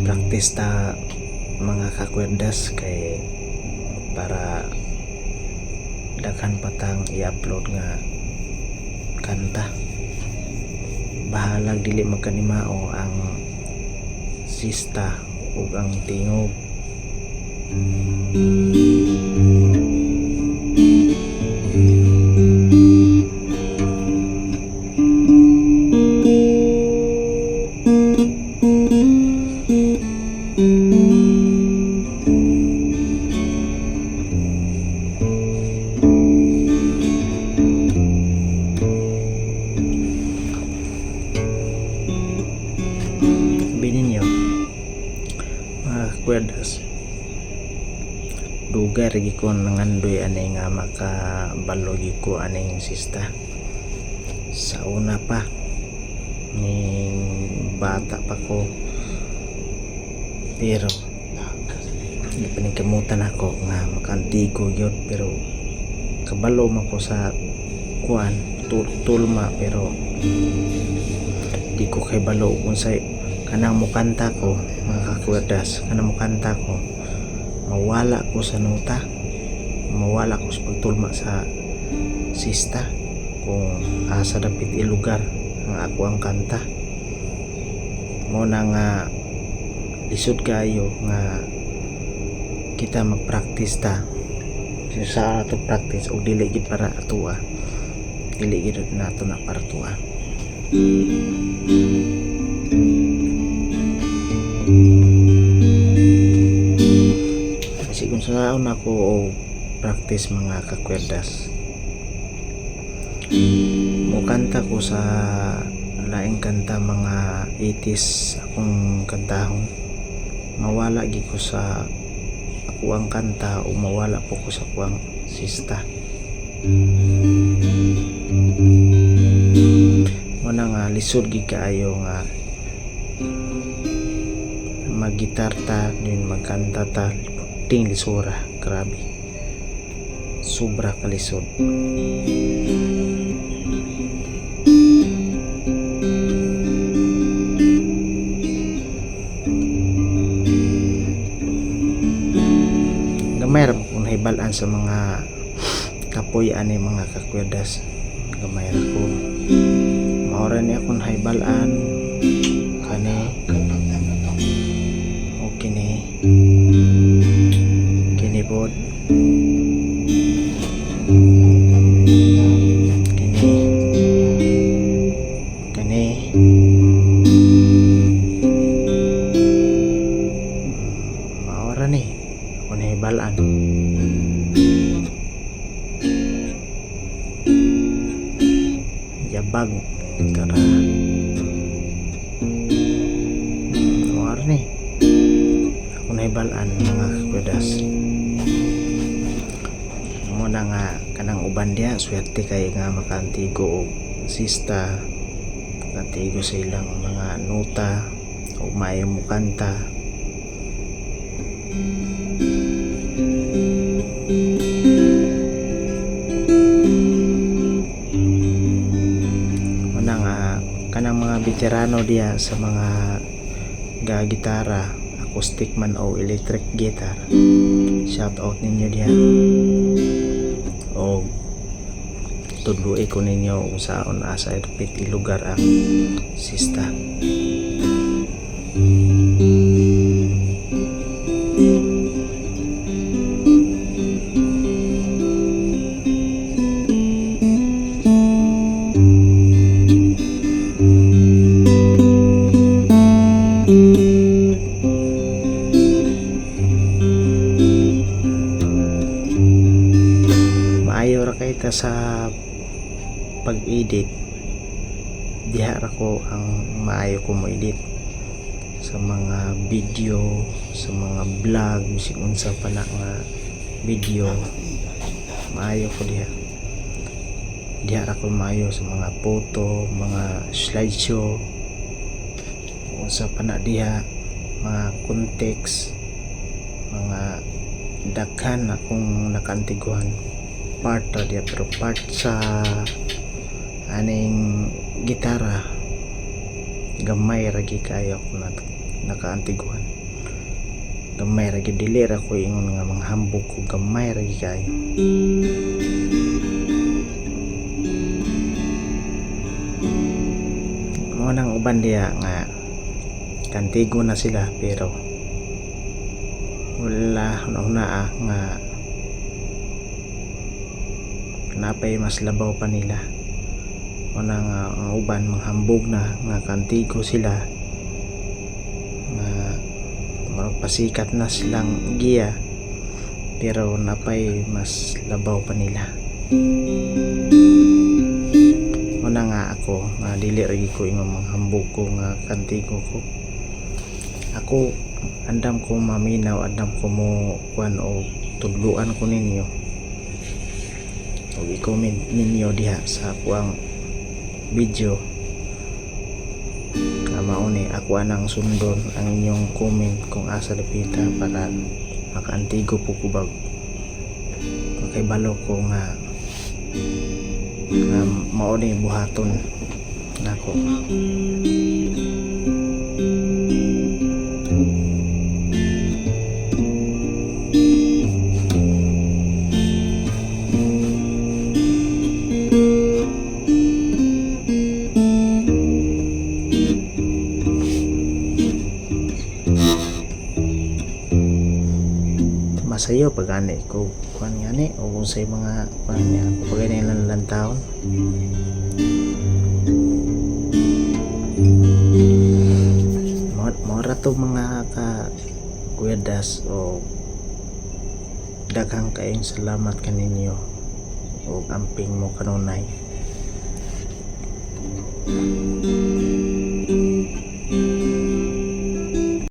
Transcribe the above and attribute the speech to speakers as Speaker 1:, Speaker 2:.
Speaker 1: Practice ta, mga kakwerdas, kay para daghan pa tang i-upload nga kanta. Bahalag dili magkanimao ang sista ug ang tingog. Sabi ninyo, mga kakwerdas, dugay ra gyud ko nangandoy ani nga makabalo gyud ko aning sista. Sa una pa ning bata pa ko, pero gipaningkamutan ako nga makaantigo gyud, pero kabalo man ko sa kuan, tulma, pero di ko kay balo kung sa kanang mukanta ko, mga kakwerdas, kanang mukanta ko, mawala ko sa nota, mawala ko sa pagtulma sa sista kung asa dapit ilugar ang ako ang kanta. Mo na nga lisod kayo nga kita magpractice ta sa ato practice og dili gid para atoa, dili gid nato na para atoa. Kasi kung sa una ko og practice, mga kakwerdas, mukanta ko sa laing kanta, mga 80s akong kantahon, mawala gid ko sa ako ang kanta o mawala po ko sa akuang sista. Mo na nga lisod gid kaayo nga maggitar ta din, magkanta ta, ting lisura, grabe, sobra kalisod. Gamay ra kung nahibal-an sa mga kapoy ani, mga kakwerdas, gamay ra ko. Maura ni akong nahibal-an kani o kini, kini pod, kini, kani. Maura ni ako nahibal-an. Yabag tara, maura ni ako nahibal-an, mga kakwerdas. Mo na nga kanang uban diya, swerte kay nga makaantigo og sista, makaantigo sa ilang mga nota o maayo mo kanta. Mo na nga kanang mga veterano diya sa mga gagitara, acoustic man o electric guitar, shout out ninyo diha o tudloi ko ninyo kung saan asa dapit lugar ang sista. Maayo ra kay ta sa pag-edit. Diha ra ko ang maayo ko mo edit sa mga video, sa mga vlog, bisag unsa pa na nga video, maayo ko diha. Diha ra ko maayo sa mga photo, mga slideshow, unsa pa na diha, mga context, mga daghan akong nakaantiguan part ra diha. Pero part sa aning gitara, gamay ra gyud kayo ako na nakaantiguan. Gamay ra gyud, dili ra ko ingon nga manghambog ko, gamay ra gyud kaayo. Mao nang uban diha nga kantigo na sila, pero wala huna nga napay mas labaw pa nila. Una nga ang uban manghambog na nga kantigo sila, nga murag pasikat na silang giya, pero napay mas labaw pa nila. Una nga ako nga dili ra gyud ko ingon manghambog ko nga kantigo ko. Ako andam ko maminaw, andam ko mo kuan o tudluan ko ninyo o i-comment ninyo diha sa akuang video nga mao ni ako anang sundon ang inyong comment kung asa dapita para makaantigo po ko bag makibalo ko nga nga mao ni buhaton nako. Masayo pag ani ko kuan ngani o kung sa mga kuan niya ako pag ani lang lantawon. Mao ra to, mga ka Kuya Das, o daghang kayong salamat kaninyo o amping mo kanunay.